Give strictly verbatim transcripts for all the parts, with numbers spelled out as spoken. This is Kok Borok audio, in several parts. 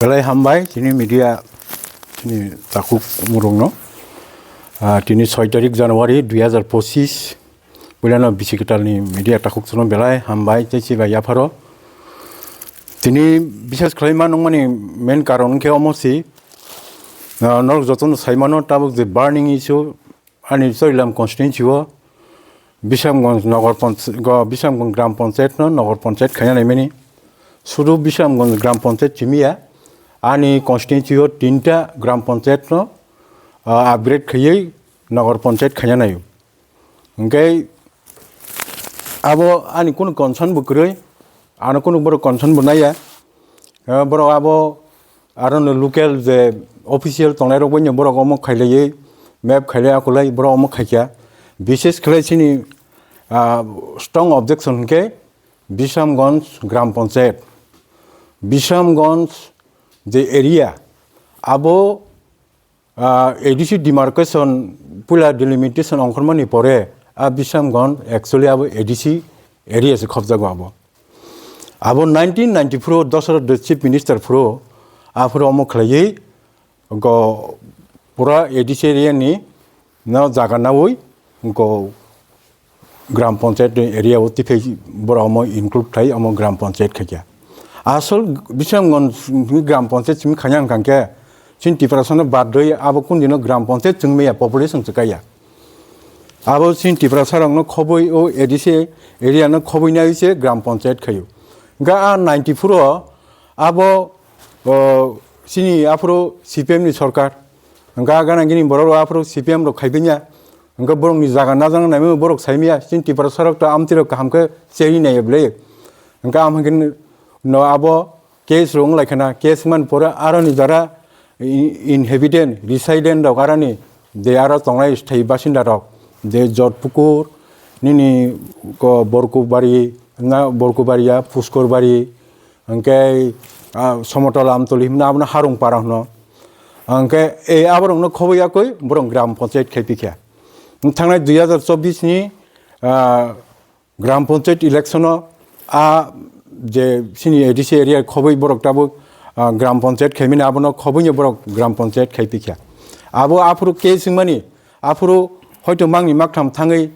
Belai hambai chini media chini takhuk murungno. Ah, tini soi tarik January dui hazar pochis. Puilano bisi kwtalni media takhuk chwngno belai hambai tei chibai yapharo. Tini bises khlaima nungmani main karon khe omo si, ah, norok jotono saimano tabuk je burning issue ani Charilam constituency o Bisramganj Nagar Panch-, go Bisramganj Gram Panchayat no Nagar Panchayat khaina naimani. Sudu Bisramganj Gram Panchayat chimiya ani constituency o tinta Gram Panchayat no, ah, upgrade khaiwi Nagar Panchayat khaina naio. Hingke abo ani kunu concern bo kwrwi, ano kunu borok concern bo naiya. Ah, borok abo aro no local je official tongnai rok bai borok omo khailaiwi map khailai akulai borok omo khaikha. Bises khlai chini, ah, strong objection hingke Bisramganj Gram Panchayat. Bisramganj je area abo ah, A D C demarcation puila delimitation ongkhormani pore a Bisramganj actually abo A D C area se khobjago abo. Abo nineteen ninety-four o Dasarath de chief minister phuru aphuru omo khlaiwi go pura A D C area ni no jaga nawi go Gram Panchayat ni area o tiphai borok omo include khai omo Gram Panchayat khaikha. Asol Bisramganj Gram Panchayat simi khaina hwnkha khe chini Tiprasa no bad rwi abo kundino Gram Panchayat chwngmaya population chwkaya. Abo chini Tiprasa rokno khobwi o A D C area no khobwi nai se Gram Panchayat khaio. Hwnkha a ninety-four o abo, o, chini aphuru C P M ni sorkar. Hwnkha gana gini borok rok aphuru C P M rok khaibai ya. Hwnkhe borokni jaga najak naimano borok saimaya, chini Tiprasa rok to amtwi rok kaham khe cheri naiya bwle. Hwnkhe am hwnkhe no abo case rok wng lai khana, case man pore aroni jara i-, inhabitant, resident rok aroni je aro tongnai sthai basinda rok, je Jotpukur, nini ko Borkubari, na Borkubari ya, Puskorbari, hwnkhe, ah, Somotol Amtoli himna abono Harung para hwno. Hwnkhe, e aborokno khoboi yakoi borok Gram Panchayat khai pikha. Thangnai dui hazar chobbish ni, ah, Gram Panchayat election o a je chini A D C area khoboi borok tabuk, ah, Gram Panchayat khaimani abono khoboi ni borok Gram Panchayat khai pikha. Abo aphuru case wngmani, aphuru hoito mangni maktham thangwi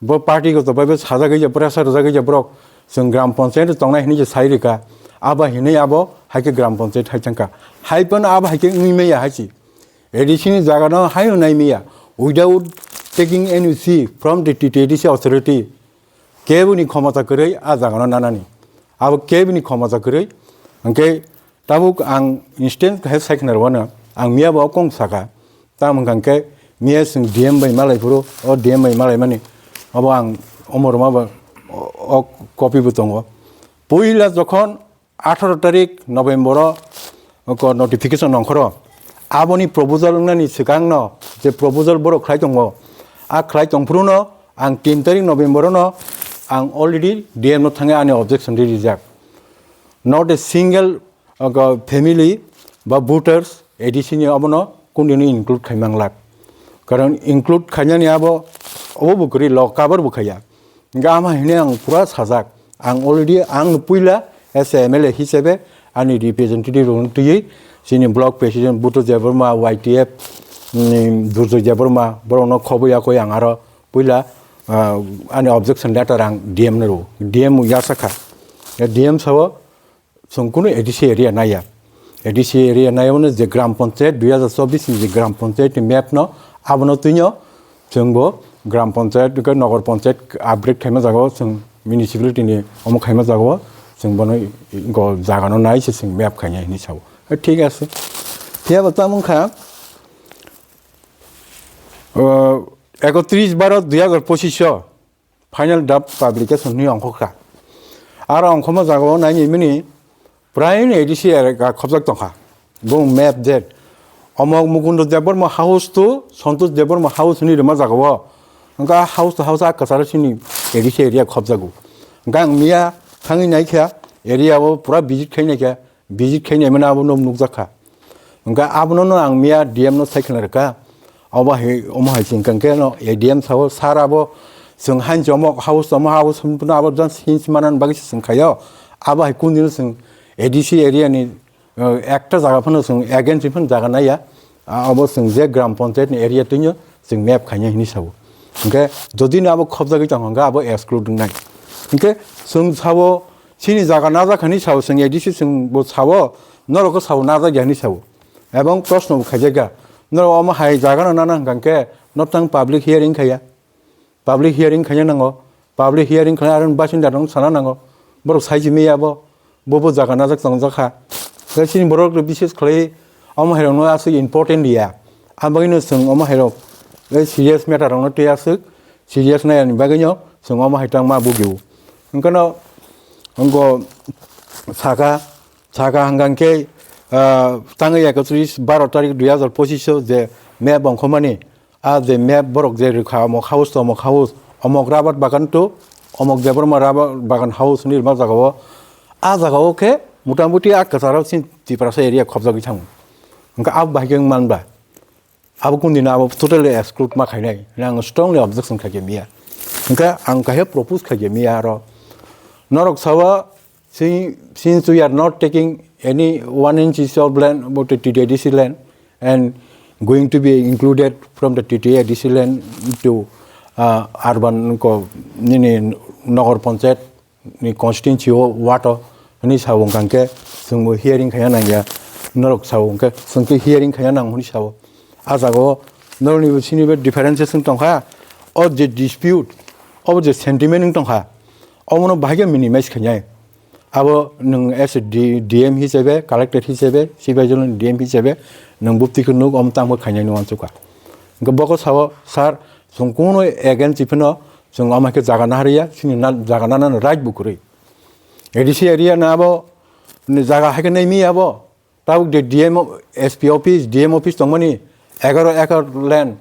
bo party goto bai bo sajagwi ya, pressure rwjagwi ya borok chwng Gram Panchayat tongnai hinwi je sai rwkha. Abo hinwi abo hai khe Gram Panchayat hai thangkha. Hai phano abo hai khe wngwi maya hai se. A D C ni jaga no hai no nai maya. Without taking N O C from the T T A D C authority, keboni khomota kwrwi a jaga no nanani. Abo keboni khomota kwrwi. Hwnkhe tabuk ang instant hai sai khna rwano. Ang miya bo kong saka. Tamo hwnkha khe miya chwng D M bai malai phuru, o D M bai malai mani abo ang omo rwma ba o, o copy bo tongo. Puila jokhon atharo tarik November o ko notification ongkhoro, aboni proposal wngnani swkangno je proposal borok khlai tongo, a khlai tongphuru no ang tin tarik November o no ang already D M no thangwi ani objection rijak. Not a single, uh, family ba voters A D C ni abono kundino include khai manglak. Karon include khainani abo, obo bo kwrwi lo, cover bo khaiya. Hingke ama hine ang pura sajak. Ang already ang puila as a M L A hisabe ani representative rokno twiwi chini block president Buto Debbarma, Y T F, mm, Durjoy Debbarma, borokno khobwi yakwi ang aro puila, ah, ani objection letter ang D M no rwo. D M yasa kha. Ya D M sao, chwng kunu A D C area naiya. A D C area naiya mano je Gram Panchayat dui hazar chobbish ni je Gram Panchayat ni map no abono twino chwng bo Gram Panchayat, Nagar Panchayat upgrade khaima jaga o chwng municipality ni omo khaima jaga o chwng bono go jaga no nai se chwng map khainai hinwi sao. Thik ase. Phiya bo tamo wngkha, uh, ekotris baro dui hazar pochis o final draft publication hinwi ongkhokha. Aro ongkhoma jagao nainwi mini prai A D C area khobjak tongkha. Bung map je omo Mukundo Debbarma House to Santosh Debbarma House hinwi rwma jagao. Hwnkha house to house a kwcharo chini A D C area khobjago. Hwnkha ang miya thangwi naikha area o pura visit khai naikha. Visit khainai mano abo no nukjakha. Hwnkha abono no ang miya D M no sai khna rwkha. Obo hai, omo hai chwng kha khe no A D M sao, sir abo chwng hain chomok house, omo house, hwnphano abo just hinwi manani bagwi se chwng khaio. Abo hai kundino chwng A D C area ni uh, ekta jaga phano chwng against phano jaga naiya, ah, abo chwng je gram panchayat ni area twino chwng map khaina hinwi sao. Hwnkhe jodi no abo khobjagwi tong hwnkhe abo exclude wngnai. Hwnkhe chwng sao chini jaga najak hinwi sao, chwng A D C chwng bo sao, norok o sao najak ya hinwi sao. Ebong proshno bo khaijakya, norok omo hai jaga no nana hwnkha khe norok tang public hearing khaiya. Public hearing khaina nango, public hearing khlai aro basinda rok sana nango, borok sai simi abo, bo bo jaga najak tongjak kha. Tei chini borok rok bises khlai omo hai rok no aswk important ya, abagwi no chwng omo hai rok tei serious matter rok no tei aswk serious nai ani bagwi no chwng omo hai tang ma bugio. Hwnkhe no wngkha saka, saka hwnkha khe, ah, tangwi ekatris baro tarik dui hazar pochish o je map bongkhomani, ah, je map borok je rwkha, omok house to omok house, omok rubber bagan to omok Debbarma rubber bagan house hinwi rwma jaga o. Ah jaga o khe motamuti ah kwcharo chini Tiprasa area khobjagwi thango. Hwnkhe abo bahai khe wng manba. Abo kundina abo totally exclude ma khainai. Ang strongly objection khaikhe miya. Hwnkhe ang kaisa propose khaikhe miya aro. Norok sawa, si-, since we are not taking any one inches of land about the T T A D C land and going to be included from the T T A D C land to, uh, urban ko nini Nagar Panchayat ni constituency o wato hinwi sao hwnkha khe chwngbo hearing khaina nangya, norok sao hwnkhe chwngkhe hearing khaina nang hinwi sao. Ah jaga o norokni bo sini bo differences wng tongkha, o je dispute, obo je sentiment wng tongkha, obono bahai khe minimize khainai. Abo nwng as a D-, D M hisabe, collector hisabe, sibai joloni D M hisabe nwng bupti khe nuk, omo tamo khainai nw uansukha. Hwnkhe boko sao, sir, chwng kuno against iphano chwng omo hai khe jaga naharya, chini na-, jaga nanani right bo kwrwi. A D C area no abo ni jaga hai khe nai mi abo. Tabuk de D M o-, S P office, D M office tongmani egaroh acre land,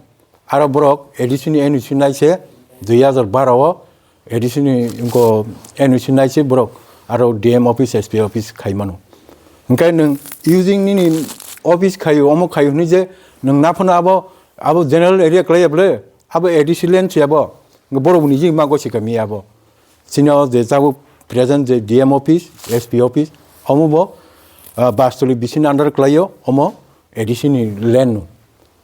aro borok A D C ni N O C naise dui hazar baro o A D C ni wngko N O C naise borok aro D M office, S P office khai mano. Hwnkhe nwng using nini office khaio, omo khaio hwnwi je nwng naphano abo, abo general area khlaiya bwle, abo A D C land se abo, borok niji ma gosi kami abo. Chini o je tabuk present je D M office, S P office, omo bo, ah, Bastoli bisini under khlaio, omo A D C ni land no.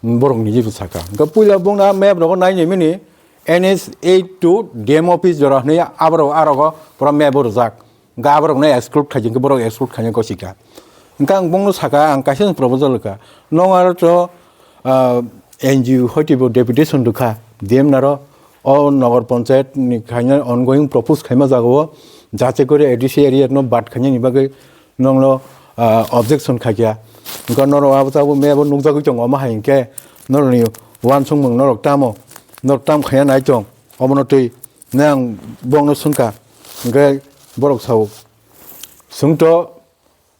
Borok ni jibu saka. Hwnkhe puila bongna map rogo nai nai mini N H eight to D M office jora hwnwi aborok, arogo pura map o rwjak. Hwnkhe aborok no exclude khaijak, hwnkhe borok exclude khaina gosi kha. Hwnkhe ang bongno saka, ang kaisa proposal kha. Nong aro to, ah, N G O hoite bo deputation rwkha, D M naro o Nagar Panchayat ni khaina ongoing propose khaima jaga o, jate kore A D C area no bad khaina ni bagwi nongno, ah, objection khaikha. Hwnkhe norok abo tabuk map o nukjagwi tongo, omo hai hwnkhe norokni uansukmung norok tamo, norok tam khaina nai tong, obono twi nang bongno swngkha. Hwnkhe borok sao, chwngto,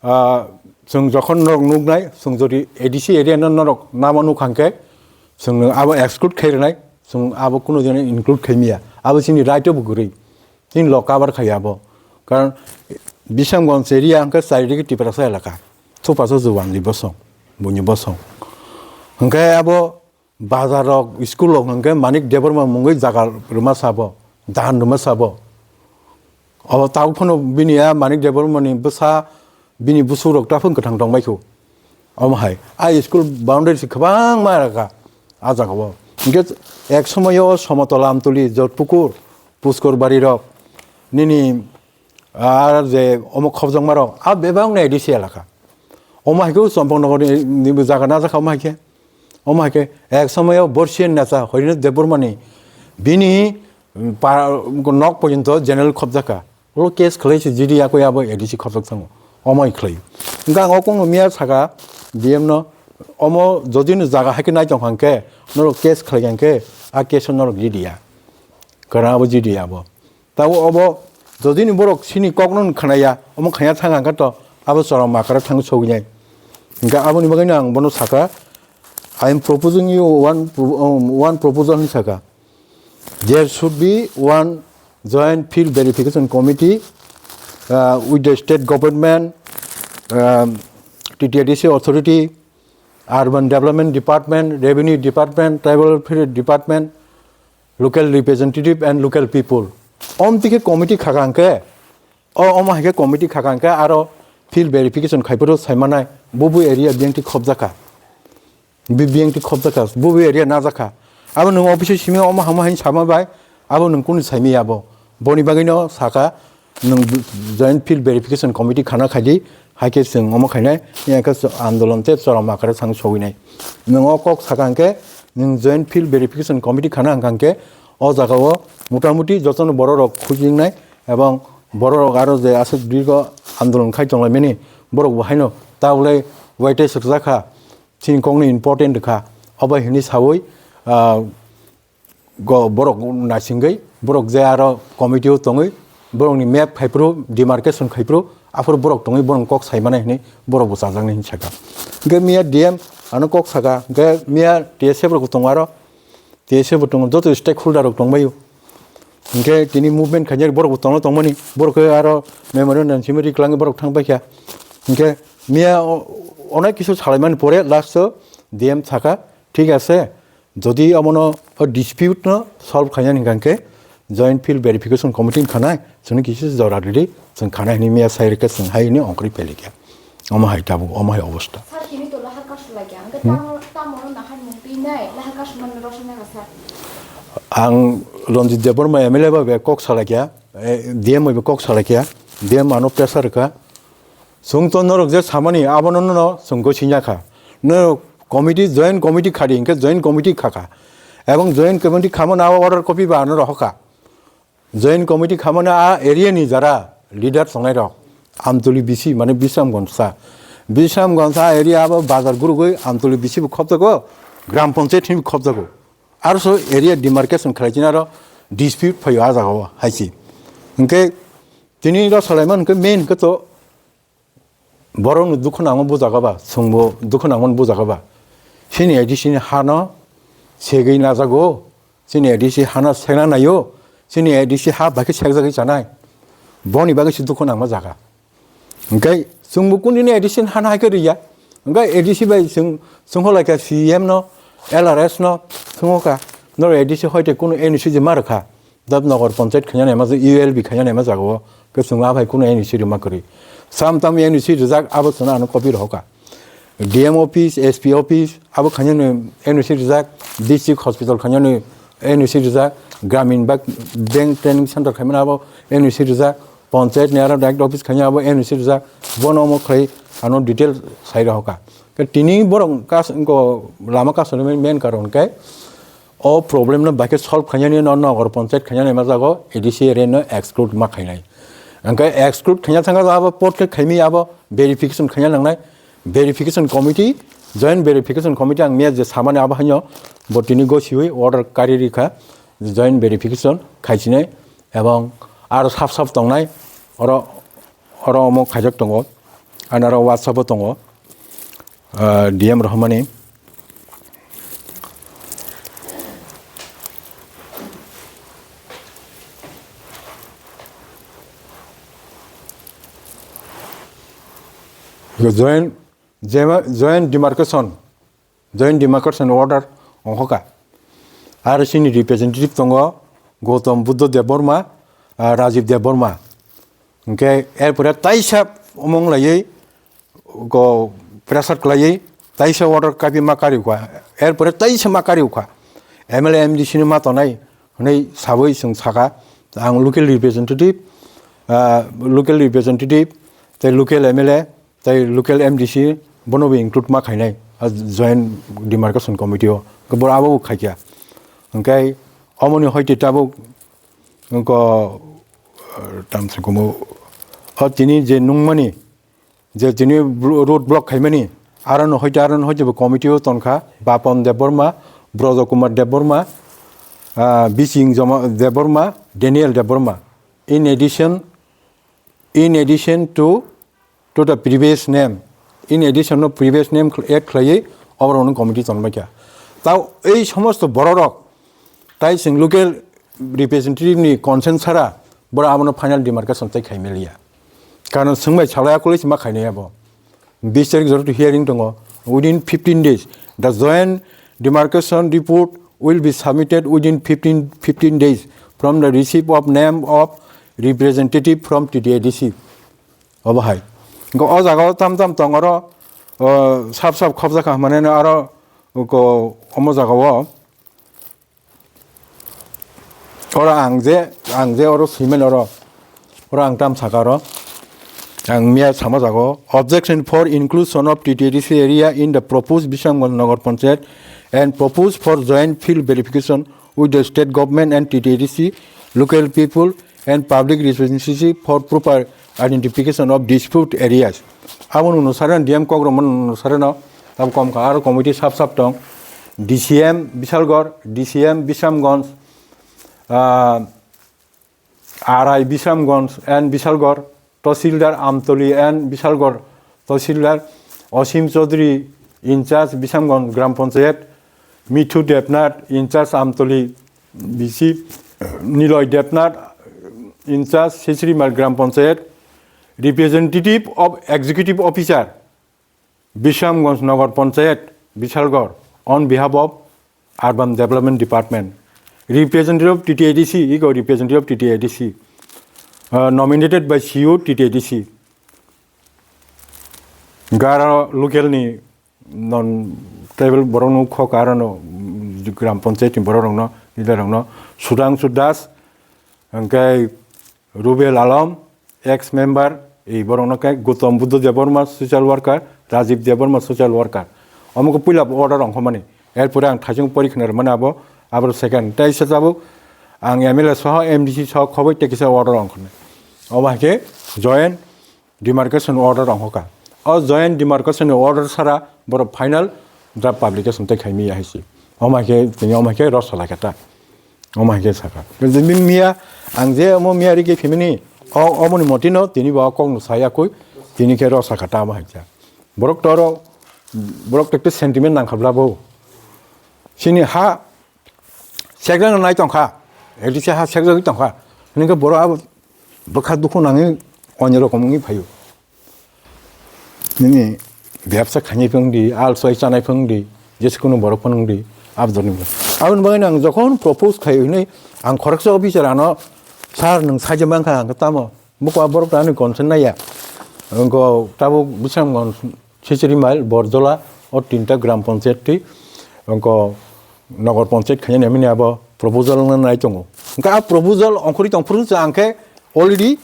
ah, chwng jokhon norok nuknai, chwng jodi A D C area no norok namo nukha hwnkhe, chwngno abo exclude khai rwnai, chwng abo kuno jone include khai miya, abo chini right o bo kwrwi. Chini lo cover khai abo. Karon Bishamganj area hwnkhe charidike Tiprasa elaka. Thupaso Jubanli bosong, buini bosong. Hwnkhe abo bazar rok, school rok hwnkhe Manik Debbarma mungwi jaga rwma sabo, dan rwma sabo. Abo tabuk phano bini a Manik Debbarma ni bwsa, bini busuk rok taphung kwthang tong baikho. Omo hai, a school boundary se kwbangma rwkha a jaga o. Hwnkhe ek somoyo Somotol, Amtuli, Jotpukur, Puskor bari rok, nini ar je omo khobjakma rok, a bebak no A D C elaka. Omo hai khe Champaknagar ni, ni bo jaga najak kha omo hai khe. Omo hai khe ek somoyo Borsian neta Horinath Debbarma ni bini, mm, pa-, nok porjonto general khobjak kha. Ulo case khlai se G D yakui abo A D C khobjak thango. Omo hai khlai. Hwnkhe ang o kung miya saka D M no, omo jodi no jaga hai khe nai tong kha hwnkhe norok case khlai kha hwnkhe a case o norok G D ya. Kwrang abo G D ya abo. Tabuk obo jodi ni borok sini kok no khwnaya, omo khaya thang ang khe to abo chwrang makaro thang sogwi nai. Hwnkhe aboni bagwi no ang bono saka, I am proposing you one pro-, um, one proposal hinwi saka. There should be one joint field verification committee, uh, with the state government, um, T T A D C authority, urban development department, revenue department, tribal welfare department, local representative and local people. Om tike committee khaka hwnkhe, o, omo hai khe committee khaka hwnkhe aro field verification khaiphuru saimanai, bubu area biyangti khobjakha. Bi-, biyangti khobjakha, bubu area najakha. Abo nwng office o simi omo hamo hai sama bai, abo nwng kunu saimaya abo. Boni bagwino saka, nwng joint field verification committee khana khaidi, haikhe chwng omo khainai, yakhe andolon tei chorom akare thang sogwinai. Nwng o kok saka hwnkhe, nwng joint field verification committee khana hwnkha hwnkhe, o jagao motamuti jotono bororok khujingnai, ebong bororok aro je aswk dirgo andolon khai tonglaimani, borok bo haino ta bolai waitwi swrwjakha, chini kokno important rwkha. Obo hinwi sawi, ah, go borok naisingwi, borok je aro committee o tongwi, borokni map khaiphuru, demarcation khaiphuru, aphuru borok tongwi borokni kok saimanai hinwi borok bo chajaknai hinwi sakha. Hwnkhe miya D M ano kok sakha, hwnkhe miya T S F rok tongo aro, T S F bo tongo, joto stakeholder rok tongbaio. Hwnkhe tini movement khainai borok bo tongna tongmani, borok khe aro memorandum simi ri kwlangwi borok thang paikha. Hwnkhe miya o-, onek kisu salaimani pore last o D M sakha, thik ase, jodi omono o dispute no solve khainani hwnkhe joint field verification committee khanai, chwngno kisu jora rwdi, chwng khanai hinwi miya sai rwkhe chwng hai hinwi ongkhorwi pailikha. Omo hai tabuk, omo hai obostha. Sir, tini to lahar kasu laikya. Hwnkhe Hmm. tamo, tamo no nahar mung twi nai, lahar kasu man rosai nai ka, sir? Ang Ranjit Debbarma M L A bai be kok salaikya, eh, D M bai be kok salaikya, D M ano pressure rwkha. Chwng to norok je samani abono no chwng gosingya kha. No committee, joint committee khadi hinkhe joint committee khakha. Ebong joint committee khamano abo order copy ba ano rohokha. Joint committee khamani a area ni jara leader tongnai rok, Amtuli B C mane Bisramganj sa. Bisramganj sa area abo bazar gurugwi Amtuli B C bo khobjago, gram panchayat hinwi khobjago. Aro so area demarcation khlai chini aro dispute phaio a jagao hai se. Hinkhe tini ro salaiman hinkhe main hinkhe to borokno dukhu nangma bujago ba, chwngbo dukhu nangmani bujago ba. Chini A D C ni hano segwi najago, chini A D C hano segna naio, chini A D C ha bai khe segjagwi chanai. Boni bagwi se dukhu nangma jaga. Hinkhe chwngbo kundini A D C ni hano hai khe riya. Hinkhe A D C bai chwng, chwng holaikha C E M no, L R S no, chwngokha. Norok A D C hoite kunu N O C je ma rwkha. Dab Nagar Panchayat khaina naima jagao, U L B khaina naima jagao, ke chwng a bai kunu N O C rwma kwrwi. Sam tam N O C rwjak, abo chwngno ano copy rohorkha. D M office, S P office, abo khaina no N O C rwjak, district hospital khaina no N O C rwjak, Gramin Bank, Bank Training Center khaimano abo N O C rwjak, Panchayat ni aro direct office khaina abo N O C rwjak, bono omo khlai ano detail sai rohorkha. Ke tini borok kas-, ko lama kasonani main karon khe, o problem no bai khe solve khainani no Nagar Panchayat khainani ma jago A D C area no exclude ma khainai. Hwnkhe exclude khaina thangkha abo port khe khaimi abo verification khaina nangnai. Verification committee, joint verification committee ang miya je samani abo haino bo tini gosiwi order kari rikha joint verification khaisinai ebong aro sap sap tongnai oro, oro omo khaijak tongo, ani aro WhatsApp o tongo, ah, D M rohormani. Joint, jema-, joint demarcation, joint demarcation order ongkha. Aro chini representative tongo Gautam Buddha Debbarma, ah, Rajiv Debbarma. Hinkhe erpore taisa omong laiwi go pressure khlaiwi taisa order kapi ma kariukha, erpore taisa ma kariukha, M L A, M D C ni ma tonai hwnwi sawi chwng sakha, ang local representative, ah, local representative tei local M L A tei local M D C bono bo include ma khainai, ah, joint demarcation committee o, borok abo bo khaikha. Hinkhe omoni hoite tabuk wngkha, ah, tamsikumo o tini je nungmani, je tini blo-, road block khaimani, aro no hoite, aro no hoite bo committee o tonkha, Bapon Debbarma, Brojo Kumar Debbarma, ah, Bising Joma Debbarma, Daniel Debbarma. In addition, in addition to, to the previous name, in addition no previous name add khlaiwi oborokno committee tonbaikha. Tao ei somosto bororok tai chwng local representative ni consent chara borok abono final demarcation tai khaimaliya. Karon swngbai salai akulwi se ma khainai abo. Bis tarik joto hearing tongo. Within fifteen days, the joint demarcation report will be submitted within fifteen, fifteen days from the receipt of name of representative from T D A D C. Obo hai. Hwnkhe o jaga o tam tam tong oro, o, sap sap khobjak kha hwnmani aro ko omo jaga o. Oro ang je, ang je oro swimani oro, oro ang tam saka oro. Ang miya sama jago, objection for inclusion of T T A D C area in the proposed Bisramganj Nagar Panchayat and proposed for joint field verification with the state government and T T A D C, local people and public representative for proper identification of dispute areas. Abo nung nung sareno D M kok rwmani nung nung sareno abo kom kha, aro committee sap sap tong, D C M Bishalgarh, D C M Bisramganj, ah, R I Bisramganj and Bishalgarh, Tahsildar Amtoli and Bishalgarh Tahsildar, Osim Chaudhary, in charge Bisramganj Gram Panchayat, Mithu Debnath, in charge Amtoli B C, Niloy Debnath, in charge Sisrimal Gram Panchayat, representative of executive officer, Bisramganj Nagar Panchayat, Bishalgarh, on behalf of Urban Development Department. Representative of T T A D C, ego representative of T T A D C. Uh, nominated by C E O T T A D C. Gara local ni non tribal borok no khok aro no, mm, Gram Panchayat ni borok rok no, leader rok no, Sudhangshu Das, hwnkhe Rubel Alam, ex member, ei borok no khe Gautam Buddha Debbarma social worker, Rajiv Debbarma social worker. Omo khe puila order ongkhormani. Erpore ang thaisung pori khna rwmani abo, abo second. Tei se tabuk ang M L A soho, M D C soho khoboi tei kisa order ongkhornai. Omo hai khe joint demarcation order ongkha. O joint demarcation ni order sara borok final draft publication tei khai miya hai se. Omo hai khe tini omo hai khe rw salai kha ta. Omo hai khe sakha. Tei miya ang je omo miya ri khe phimani o, omo ni motino tini bo kok no saya koi tini khe rw sakha ta omo hai khe. Borok toro borok tekte sentiment nang kha bla bo. Chini ha sekjak nai tong kha. L D C ha sekjagwi tong kha. Hwnwi khe borok abo bwkha dukhu nangwi onyo rokom wngwi phaio. Nini bebsa khainai phung di, al soi chanai phung di, jesa kunu borok phung di, abdoni bo. Aboni bagwi ang jokhon propose khai hwnwi ang khoroksa officer ano, "Sir, nwng saija mankha," ang tamo. Buko a borok ani concern naiya. Wngko tabuk Bisramganj, Sisiri Mail, Borjola, o tinta gram panchayat twi, wngko Nagar Panchayat khaina nemani abo proposal wngna nai tongo. Wngkha a proposal ongkhorwi tong phuru se ang khe already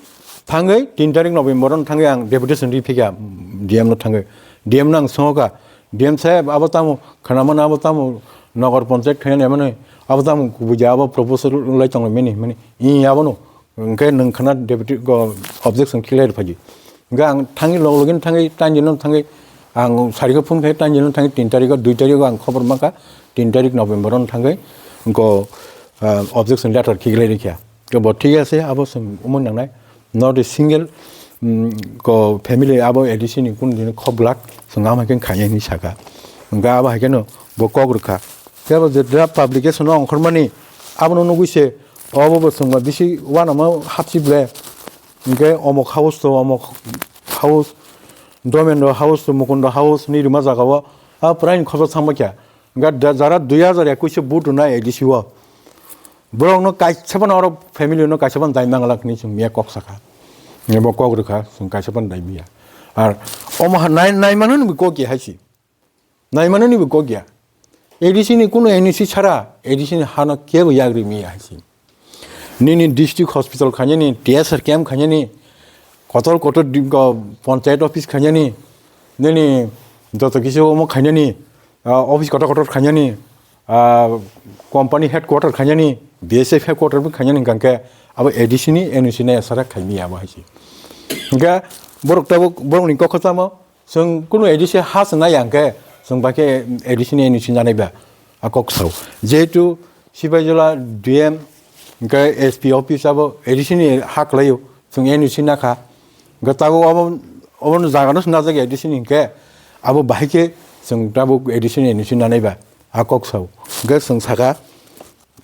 thangwi tin tarik November no thangwi ang deputation ri phikha D M no thangwi. D M no ang songokha, "D M saheb, abo tamo khwnamano, abo tamo Nagar Panchayat khaina nemani, abo tamo kubui ja, abo proposal lai tonglaimani," hwnmani. "Ih, abono." Hwnkhe nwng khna deputy go objection khlai rw phaidi. Hwnkhe ang thangwi log login thangwi tanjino thangwi ang sarikhe phone khai tanjino thangwi tin tarikho dui tarikho ang khobor mankha tin tarik November on thangwi go, ah, objection letter khlai rikha. Ke bo thik ase abo chwng umui nangnai. Not a single, mm, go family abo A D C ni kun dino khop glak chwng ama khe khainai hinwi sakha. Hwnkhe abo hai kheno bo kok rwkha. Kebo je draft publication o ongkhormani abono nugwi se obo bo chwngba bisi uanama hapsi ble. Hwnkhe omok house to omok house, Domendro house to Mukundo house ni rima jaga o a prain khosa thangma kya. Hwnkhe da-, jara dui hazar ekwis o vote rwnai A D C o. Borok no kaisa phano oro family no kaisa phano dai manglak hinwi chwng miya kok sakha. Bo kok rwkha chwng kaisa phano dai miya. Ar omo ha nai, nai mano ni bo kok ya hai si. Naimanani bo kok ya. A D C ni kunu N O C chara A D C ni hano kebo yagri miya hai se. Nini district hospital khainani, T S R camp khainani, kotor kotor di-, go-, panchayat office khainani, nini joto kisu omo khainani, ah, office kotor kotor khainani, ah, company headquarter khainani, B S F headquarter bo khainani hwnkhe abo A D C ni N O C nai asara khaimiya abo hai se. Hwnkhe borok tabuk borokni kokho tamo, chwng kunu A D C ha chwng nai ya hwnkhe, chwng bai khe A D C ni N O C nanai ba, a kok sao. Jehetu Sipaijala D M, hwnkhe S P office abo A D C ni ha kwlaio, chwng N O C nakha. Hwnkhe tabuk obo, obono jaga no chwng najak A D C ni hwnkhe, abo bahai khe chwng tabuk A D C ni N O C nanai ba, a kok sao. Hwnkhe chwng sakha,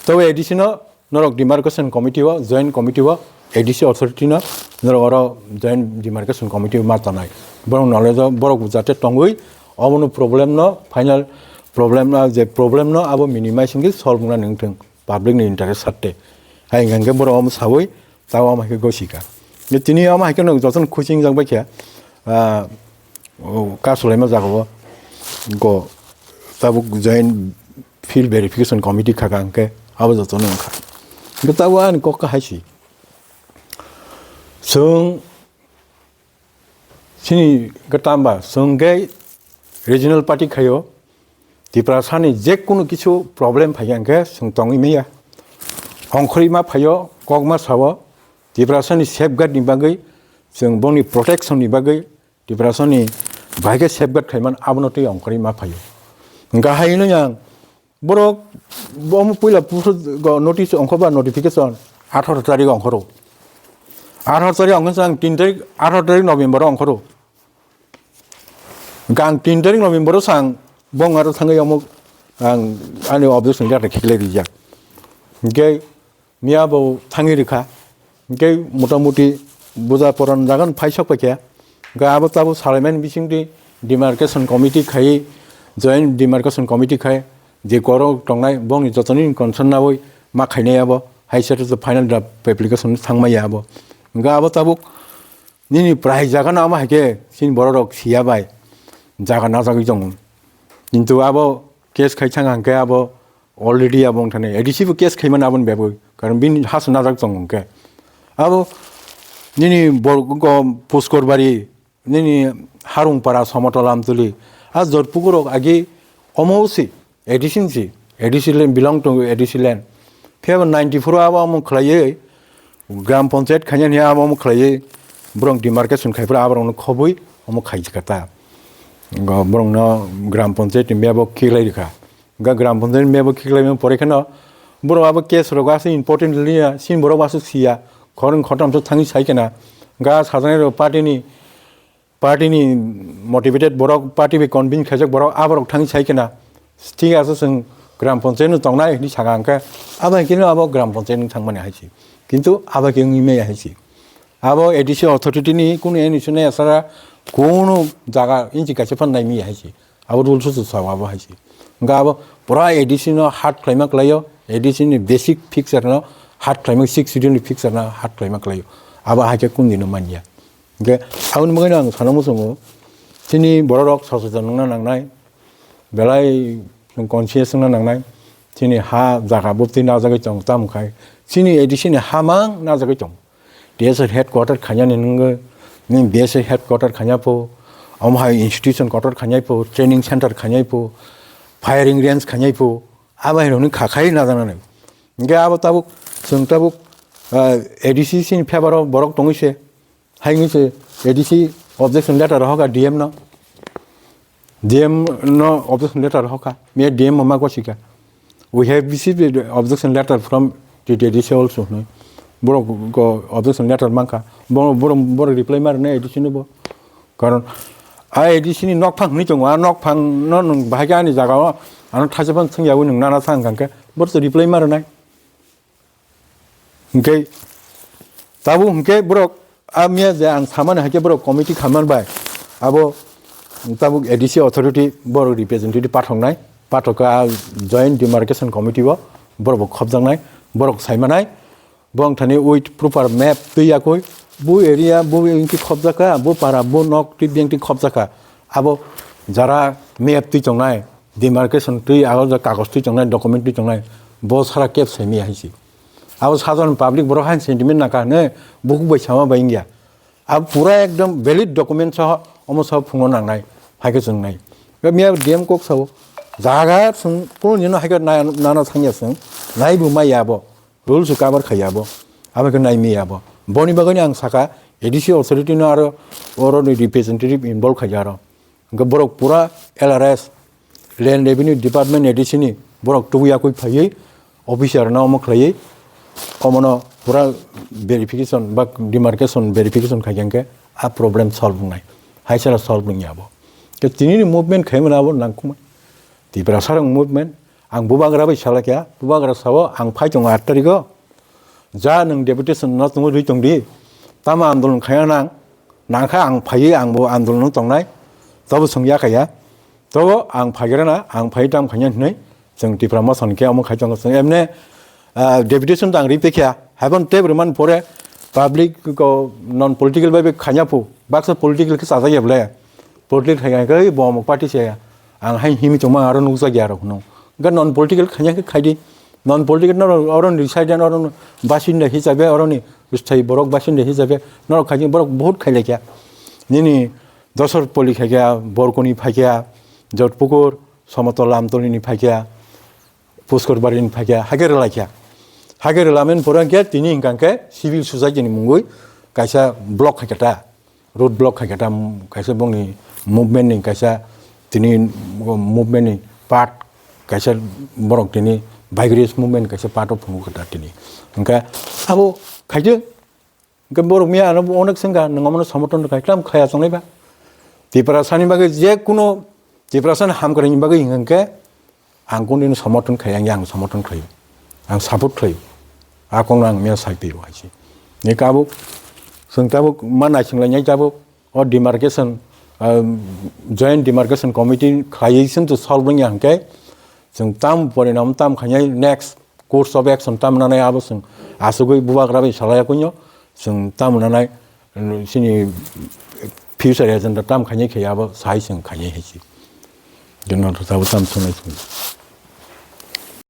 Tei A D C no norok demarcation committee o, joint committee o, A D C authority no norok oro joint demarcation committee o ma tongnai. Borok knowledge o, borok jate tongwi obono problem no final problem no, je problem no abo minimize wngwi solve wngna nang thung public ni interest sarte. Hai hwnkhe borok omo sawi tao omo hai khe gosi kha. Tini omo hai khe no jotono khuching jak bai kha. ah, o kasulaima jagao go tabuk joint field verification committee khaka hwnkhe abo jotono wngkha. Hwnkhe tabuk ani kok kahai si. Chwng chini kwtamba chwng khe regional party khaio, Tiprasani je kunu kisu problem phai hwnkhe chwng tongwi maya. Ongkhorwi ma phaio, kok ma sao, Tiprasani safeguard ni bagwi, chwng boni protection ni bagwi, Tiprasani bahai khe safeguard khaiman abono twi ongkhorwi ma phaio. Hwnkha haino yang borok bo omo puila pusu go notice ongkho ba notification atharo tarik ongkhoro. Atharo tarik ongkhe chwng tin tarik, atharo tarik November ongkhoro. Gang tin tarik November o sang bong aro thangwi omo ang ani objection letter khiklai rijak. Hwnkhe miya bo thangwi rikha. Hwnkhe motamuti buja poran jagan phai sok paikha. Hwnkhe abo tabuk salaimani bisingtwi demarcation committee khai, joint demarcation committee khai je korok tongnai bongni jotoni concern nawi ma khainai abo hai se final draft application thangmaya abo. Hwnkhe abo tabuk Nini prai jaga no amo hai khe chini borok rok siya bai jaga najagwi tongo. Kintu abo case khai thang hang khe abo already abo wng thani A D C bo case khai mano aboni bagwi, karon bini ha se najak tongo hwnkhe. Abo nini borok Puskor bari, nini Harung para, Somotola, Amtuli, a Jotpukur rok agi omo si A D C ni si, A D C land belong to A D C land. Phiya bo ninety four o abo omo khlaiwi, gram panchayat khaina hiya abo omo khlaiwi, borok demarcation khai phuru aborokno khobwi omo khaijak ta. Go borokno gram panchayat ni map o khiklai rikha. Ga gram panchayat ni map o khiklai pore kheno borok abo case rok aswk important liya, sin borok aswk siya, khorang khotam so thangwi sai khena. Ga sajaknai rok party ni Party ni motivated borok, party bai convince khaijak borok, aborok thang sai khena, thik ase chwng gram panchayat no tongnai hinwi saka hwnkhe, abo hai kheno abo gram panchayat no thangmani hai se. Kintu abo hai khe wngwi maya hai se. Abo A D C authority ni kunu any sune asara kunu jaga inchi kaisa phan nai maya hai se. Abo rules o sao abo hai se. Hwnkhe abo pura A D C no hard khlaima kwlaio, A D C ni basic picture no hard khlaima, six schedule ni picture no hard khlaima kwlaio. Abo hai khe kunu dino manya. Hingke aboni bagwi no ang sana muchungo, chini borok rok sosetan wngna nangnai, belai conscious wngna nangnai, chini ha jaga bwtwi najagwi tong tamo khai, chini A D C ni ha mang najagwi tong. T S F headquarter khainani nungwi, nini B S F headquarter khaina pho, omo hai institution kotor khainai pho, training center khainai pho, firing range khainai pho, abo hai rokni kha khai najaknani. Hingke abo tabuk, chwng tabuk, ah, A D C ni favor o borok tongwi se, Hai wngwi se A D C objection letter rohorkha D M no. D M no objection letter rohorkha. Miya D M ma gosika. We have received the objection letter from the A D C also hwnwi. Borok go objection letter mankha. Borok, borok, borok reply ma rwnai A D C no bo. Karon a A D C ni nokphang hwnwi tongo. A nokphang no nwng bahai khe ani jaga o ano thaisa phano thwngyawi nwng nana sa hwnkha hwnkhe borok reply ma rwnai. Hingke tabuk hingke borok a miya je ang samani hai khe borok committee khamani bai abo tabuk A D C authority borok representative pathoknai, pathok khe a joint demarcation committee o borok bo khopjaknai, borok saimanai, bo wngthani with proper map twi yakui bo area bo engti khopjakha, bo para bo nok twi bengti khopjakha, abo jara map twi tongnai. Demarcation twi abo je kagoj twi tongnai, document twi tongnai, bo sara kep saimaya hai se. Abo sadharon public borok haino sentiment nangkha hwnwi bukhuk bai sama bai wngya. Abo pura ekdom valid document soho omo soho phunukna nangnai, hai khe chwng nai. Miya D M kok sao, jaga chwng kunu dino hai khe nai-, nana thangya chwng, naibo maya abo. Rules o cover khaiya abo, abo khe nai maya abo. Boni bagwi no ang saka, A D C authority no aro oro ni representative involve khaiya aro. Hingke borok pura L R S, Land Revenue Department A D C ni borok tubu yakui phaiwi officer no omo khlaiwi omono pura verification ba demarcation verification khaikhe hingke a problem solve wngnai. Hai sara solve wngya abo. Ke tini ni movement khaimani abo nangkukmani. Tiprasa rok movement, ang bubagra bai salakya, bubagra sao ang phai tongo aat tarikh o. Ja nwng deputation no tongwi rwi tongdi, tamo andolon khaina nang, nangkha ang phaiwi ang bo andolon tongnai, tobo chwng yakaya, tobo ang phaigrana, ang phaiwi tam khaina hinwi chwng Tipra Motha ni khe omo khai tongo chwng emne, ah, deputation tang ri pekha, haibon tep rwmani pore Public ko non political bai bai khanya phu, baksa political khe chajak ya bole. Political khai khai bo amuk party se ang hai himi tongma aro nukjak ya rok no. Ga non political khanya khe khai di. Non political no oro ni side no oro basinda hisabe oro ni sthai borok basinda hisabe no khai borok bahut khai laikya. Nini dosor poli khai kya, Borkoni phai kya, Jotpukur, Somotol Amtoli ni phai kya, Puskor Bari ni phai kya, hake rwlai kya. Hake rwlamen pore hwnkhe tini hwnkha khe civil society ni mungwi kaisa block khai kya ta, road block khai kya ta, kaisa bongni movement ni kaisa tini movement ni part kaisa borok tini vigorous movement kaisa part o phunuk kha ta tini. Hwnkhe abo khaide Hwnkhe borok miya ano onek sengkha, nwng omono somoton rwkha, tamo khaya chongnai ba? Tiprasani bagwi je kuno Tiprasani hamkraini bagwi hwnkhe ang kunu somoton khai, ang yang somoton khlaio, ang support khlaio. A kokno ang miya sai twi rw hai se. Ni tabuk, chwng tabuk ma naising lai nai tabuk, o demarcation, ah, joint demarcation committee khlaiwi chwng to solve wngya hwnkhe, chwng tam porinam tam khainai next course of action tam nanai abo chwng asugwi bubagra bai salai ya kunyo, chwng tam nanai, chini future agenda tam khainai khe abo sai chwng khainai hai se. Jono to tabuk tam sunai chwng.